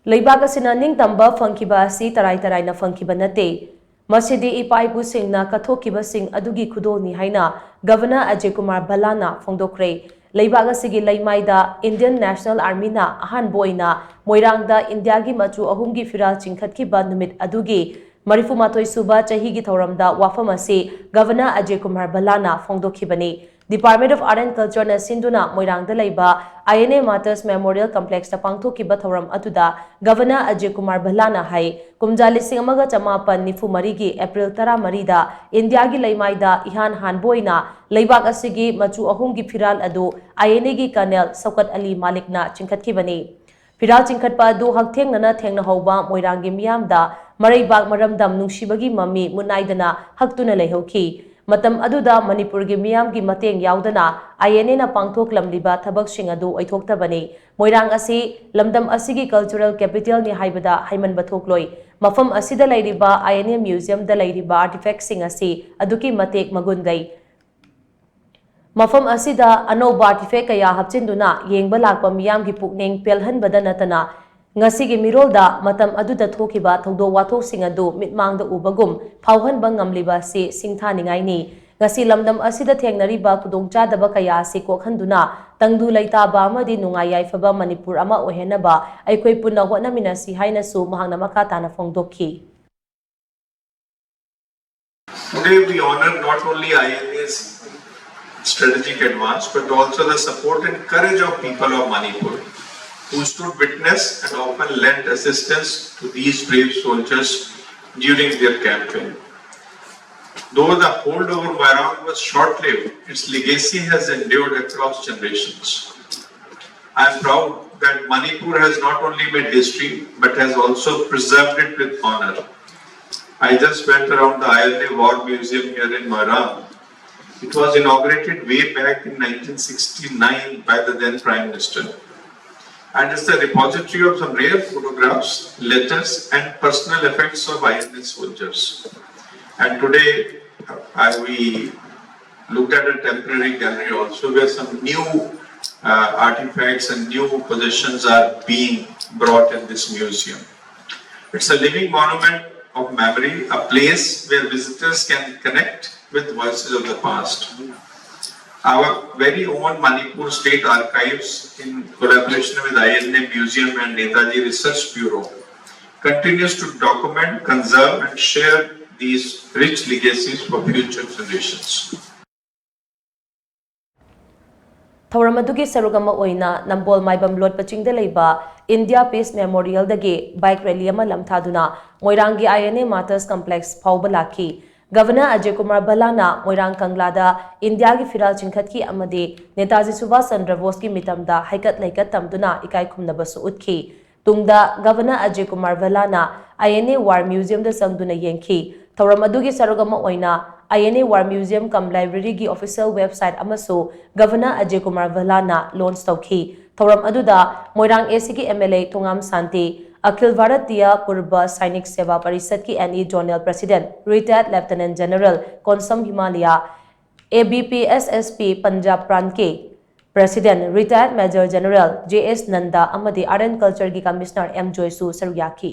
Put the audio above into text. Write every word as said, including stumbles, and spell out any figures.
ꯂꯩꯕꯥꯛ ꯑꯁꯤꯅ ꯅꯤꯡꯇꯝꯕ ꯐꯪꯈꯤꯕ ꯑꯁꯤ ꯇꯔꯥꯏ ꯇꯔꯥꯏꯅ ꯐꯪꯈꯤꯕ ꯅꯠꯇꯦ꯫ ꯃꯁꯤꯗꯤ ꯏꯄꯥ ꯏꯄꯨꯁꯤꯡꯅ ꯀꯠꯊꯣꯛꯈꯤꯕꯁꯤꯡ ꯑꯗꯨꯒꯤ ꯈꯨꯗꯣꯜꯅꯤ ꯍꯥꯏꯅ ꯒꯚꯔꯅꯔ ꯑꯖꯌ ꯀꯨꯃꯥꯔ ꯚꯜꯂꯥꯅ ꯐꯣꯡꯗꯣꯛꯈ꯭ꯔꯦ꯫ ꯂꯩꯕꯥꯛ ꯑꯁꯤꯒꯤ ꯂꯩꯃꯥꯏꯗ ꯏꯟꯗꯤꯌꯟ ꯅꯦꯁꯅꯦꯜ ꯑꯥꯔꯃꯤꯅ ꯑꯍꯥꯟꯕ ꯑꯣꯏꯅ ꯃꯣꯏꯔꯥꯡꯗ ꯏꯟꯗꯤꯌꯥꯒꯤ ꯃꯆꯨ ꯑꯍꯨꯝꯒꯤ ꯐꯤꯔꯥꯜ ꯆꯤꯡꯈꯠꯈꯤꯕ ꯅꯨꯃꯤꯠ ꯑꯗꯨꯒꯤ ꯃꯔꯤꯐꯨꯃꯥꯊꯣꯏ ꯁꯨꯕ ꯆꯍꯤꯒꯤ ꯊꯧꯔꯝꯗ ꯋꯥꯐꯝ ꯑꯁꯤ ꯒꯚꯔꯅꯔ ꯑꯖꯌ ꯀꯨꯃꯥꯔ ꯚꯜꯂꯥꯅ ꯐꯣꯡꯗꯣꯛꯈꯤꯕꯅꯤ꯫ Department of Art and Culture ꯅ ꯁꯤꯟꯗꯨꯅ ꯃꯣꯏꯔꯥꯡꯗ ꯂꯩꯕ I N A Martyrs Memorial Complex ꯇ ꯄꯥꯡꯊꯣꯛꯈꯤꯕ ꯊꯧꯔꯝ ꯑꯗꯨꯗ ꯒꯚꯔꯅꯔ ꯑꯖꯌ ꯀꯨꯃꯥꯔ ꯚꯜꯂꯥꯅ ꯍꯥꯏ, ꯀꯨꯝꯖꯥ ꯂꯤꯁꯤꯡ ꯑꯃꯒ ꯆꯃꯥꯄꯟ ꯅꯤꯐꯨ ꯃꯔꯤꯒꯤ ꯑꯦꯄ꯭ꯔꯤꯜ ꯇꯔꯥꯃꯔꯤꯗ ꯏꯟꯗꯤꯌꯥꯒꯤ ꯂꯩꯃꯥꯏꯗ ꯏꯍꯥꯟ ꯍꯥꯟꯕ ꯑꯣꯏꯅ ꯂꯩꯕꯥꯛ ꯑꯁꯤꯒꯤ ꯃꯆꯨ ꯑꯍꯨꯝꯒꯤ ꯐꯤꯔꯥꯜ ꯑꯗꯨ I N A ꯒꯤ ꯀꯔꯅꯦꯜ ꯁꯧꯀꯠ ꯑꯂꯤ ꯃꯥꯂꯤꯛꯅ ꯆꯤꯡꯈꯠꯈꯤꯕꯅꯤ꯫ ꯐꯤꯔꯥꯜ ꯆꯤꯡꯈꯠꯄ ꯑꯗꯨ ꯍꯛꯊꯦꯡꯅꯅ ꯊꯦꯡꯅꯍꯧꯕ ꯃꯣꯏꯔꯥꯡꯒꯤ ꯃꯤꯌꯥꯝꯗ ꯃꯔꯩꯕꯥꯛ ꯃꯔꯝꯗꯝ ꯅꯨꯡꯁꯤꯕꯒꯤ ꯃꯃꯤ ꯃꯨꯠꯅꯥꯏꯗꯅ ꯍꯛꯇꯨꯅ ꯂꯩꯍꯧꯈꯤ꯫ ꯃꯇꯝ ꯑꯗꯨꯗ ꯃꯅꯤꯄꯨꯔꯒꯤ ꯃꯤꯌꯥꯝꯒꯤ ꯃꯇꯦꯡ ꯌꯥꯎꯗꯅ I N A ꯅ ꯄꯥꯡꯊꯣꯛꯂꯝꯂꯤꯕ ꯊꯕꯛꯁꯤꯡ ꯑꯗꯨ ꯑꯣꯏꯊꯣꯛꯇꯕꯅꯤ꯫ ꯃꯣꯏꯔꯥꯡ ꯑꯁꯤ ꯂꯝꯗꯝ ꯑꯁꯤꯒꯤ cultural capital ꯅꯤ ꯍꯥꯏꯕꯗ ꯍꯥꯏꯃꯟꯕ ꯊꯣꯛꯂꯣꯏ꯫ ꯃꯐꯝ ꯑꯁꯤꯗ ꯂꯩꯔꯤꯕ I N A museum ꯗ ꯂꯩꯔꯤꯕ artifact ꯁꯤꯡ ꯑꯁꯤ ꯑꯗꯨꯛꯀꯤ ꯃꯇꯤꯛ ꯃꯒꯨꯟ ꯂꯩ꯫ ꯃꯐꯝ ꯑꯁꯤꯗ ꯑꯅꯧꯕ artifact ꯀꯌꯥ ꯍꯥꯞꯆꯤꯟꯗꯨꯅ ꯌꯦꯡꯕ ꯂꯥꯛꯄ ꯃꯤꯌꯥꯝꯒꯤ ꯄꯨꯛꯅꯤꯡ ꯄꯦꯜꯍꯟꯕꯗ ꯅꯠꯇꯅ, ꯉꯁꯤꯒꯤ ꯃꯤꯔꯣꯜꯗ ꯃꯇꯝ ꯑꯗꯨꯗ ꯊꯣꯛꯈꯤꯕ ꯊꯧꯗꯣꯛ ꯋꯥꯊꯣꯛꯁꯤꯡ ꯑꯗꯨ ꯃꯤꯠꯃꯥꯡꯗ ꯎꯕꯒꯨꯝ ꯐꯥꯎꯍꯟꯕ ꯉꯝꯂꯤꯕ ꯑꯁꯤ ꯁꯤꯡꯊꯥꯅꯤꯡꯉꯥꯏꯅꯤ꯫ ꯉꯁꯤ ꯂꯝꯗꯝ ꯑꯁꯤꯗ ꯊꯦꯡꯅꯔꯤꯕ ꯈꯨꯗꯣꯡꯆꯥꯗꯕ ꯀꯌꯥ ꯑꯁꯤ ꯀꯣꯛꯍꯟꯗꯨꯅ, ꯇꯪꯗꯨ ꯂꯩꯇꯥꯕ ꯑꯃꯗꯤ ꯅꯨꯡꯉꯥꯏ ꯌꯥꯏꯐꯕ ꯃꯅꯤꯄꯨꯔ ꯑꯃ ꯑꯣꯏꯍꯟꯅꯕ ꯑꯩꯈꯣꯏ ꯄꯨꯟꯅ ꯍꯣꯠꯅꯃꯤꯟꯅꯁꯤ ꯍꯥꯏꯅꯁꯨ ꯃꯍꯥꯛꯅ ꯃꯈꯥ ꯇꯥꯅ ꯐꯣꯡꯗꯣꯛꯈꯤ꯫ Today we honor not only I N A's strategic advance but also the support and courage of people of Manipur who stood witness and often lent assistance to these brave soldiers during their campaign. Though the hold over Moirang was short-lived, its legacy has endured across generations. I am proud that Manipur has not only made history but has also preserved it with honor. I just went around the I N A War Museum here in Moirang. It was inaugurated way back in nineteen sixty-nine by the then Prime Minister. And it's the repository of some rare photographs, letters, and personal effects of I N A soldiers. And today, I, we looked at a temporary gallery also where some new uh, artifacts and new possessions are being brought in this museum. It's a living monument of memory, a place where visitors can connect with voices of the past. Our very own Manipur State Archives, in collaboration with I N A Museum and Netaji Research Bureau, continues to document, conserve, and share these rich legacies for future generations. ꯊꯧꯔꯝ ꯑꯗꯨꯒꯤ ꯁꯔꯨꯛ ꯑꯃ ꯑꯣꯏꯅ ꯅꯝꯕꯣꯜ ꯃꯥꯏꯕꯝ ꯂꯣꯠꯄ ꯆꯤꯡꯗ ꯂꯩꯕ India piece ꯃꯦꯃꯣꯔꯤꯌꯦꯜꯗꯒꯤ bike rally ꯑꯃ ꯂꯝꯊꯥꯗꯨꯅ ꯃꯣꯏꯔꯥꯡꯒꯤ ꯑꯥꯏ N ꯑꯦ ꯃꯥꯔꯇꯔꯁ complex ꯐꯥꯎꯕ ꯂꯥꯛꯈꯤ꯫ ꯒꯚꯔꯅꯔ ꯑꯖꯌ ꯀꯨꯃꯥꯔ ꯚꯜꯂꯥꯅ ꯃꯣꯏꯔꯥꯡ ꯀꯪꯂꯥꯗ ꯏꯟꯗꯤꯌꯥꯒꯤ ꯐꯤꯔꯥꯜ ꯆꯤꯡꯈꯠꯈꯤ ꯑꯃꯗꯤ ꯅꯦꯇꯥꯖꯤ ꯁꯨꯚꯥꯁ ꯆꯟꯗ꯭ꯔ ꯕꯣꯁꯀꯤ ꯃꯤꯇꯝꯗ ꯍꯩꯀꯠ ꯂꯩꯀꯠ ꯇꯝꯗꯨꯅ ꯏꯀꯥꯏ ꯈꯨꯝꯅꯕꯁꯨ ꯎꯠꯈꯤ꯫ ꯇꯨꯡꯗ ꯒꯚꯔꯅꯔ ꯑꯖꯌ ꯀꯨꯃꯥꯔ ꯚꯜꯂꯥꯅ ꯑꯥꯏ ꯑꯦꯟ ꯑꯦ ꯋꯥꯔ ꯃ꯭ꯌꯨꯖꯤꯌꯝꯗ ꯆꯪꯗꯨꯅ ꯌꯦꯡꯈꯤ꯫ ꯊꯧꯔꯝ ꯑꯗꯨꯒꯤ ꯁꯔꯨꯛ ꯑꯃ ꯑꯣꯏꯅ I N A war museum cum ꯂꯥꯏꯕ꯭ꯔꯦꯔꯤꯒꯤ ꯑꯣꯐꯤꯁꯤꯌꯦꯜ ꯋꯦꯕꯁꯥꯏꯠ ꯑꯃꯁꯨ ꯒꯚꯔꯅꯔ ꯑꯖꯌ ꯀꯨꯃꯥꯔ ꯚꯜꯂꯥꯅ ꯂꯣꯟꯆ ꯇꯧꯈꯤ꯫ ꯊꯧꯔꯝ ꯑꯗꯨꯗ ꯃꯣꯏꯔꯥꯡ ꯑꯦ ꯁꯤꯒꯤ M L A Thongam Shanti, Akhil Bharatiya Purva Sainik Seva ꯄꯔꯤꯁꯠꯀꯤ N E zonal president retired lieutenant general Konsam Himalaya, A B P S S P Punjab ꯄ꯭ꯔꯥꯟꯠꯀꯤ ꯄ꯭ꯔꯁꯤꯗꯦꯟꯠ ꯔꯤꯇꯥꯌꯔꯗ ꯃꯦꯖꯔ ꯖꯦꯅꯔꯦꯜ ꯖꯦ ꯑꯦꯁ ꯅꯟꯗ ꯑꯃꯗꯤ ꯑꯥꯔꯠ ꯑꯦꯟ ꯀꯜꯆꯔꯒꯤ ꯀꯃꯤꯁꯅꯔ ꯑꯦꯝ ꯖꯣꯏꯁꯨ ꯁꯔꯨꯛ ꯌꯥꯈꯤ꯫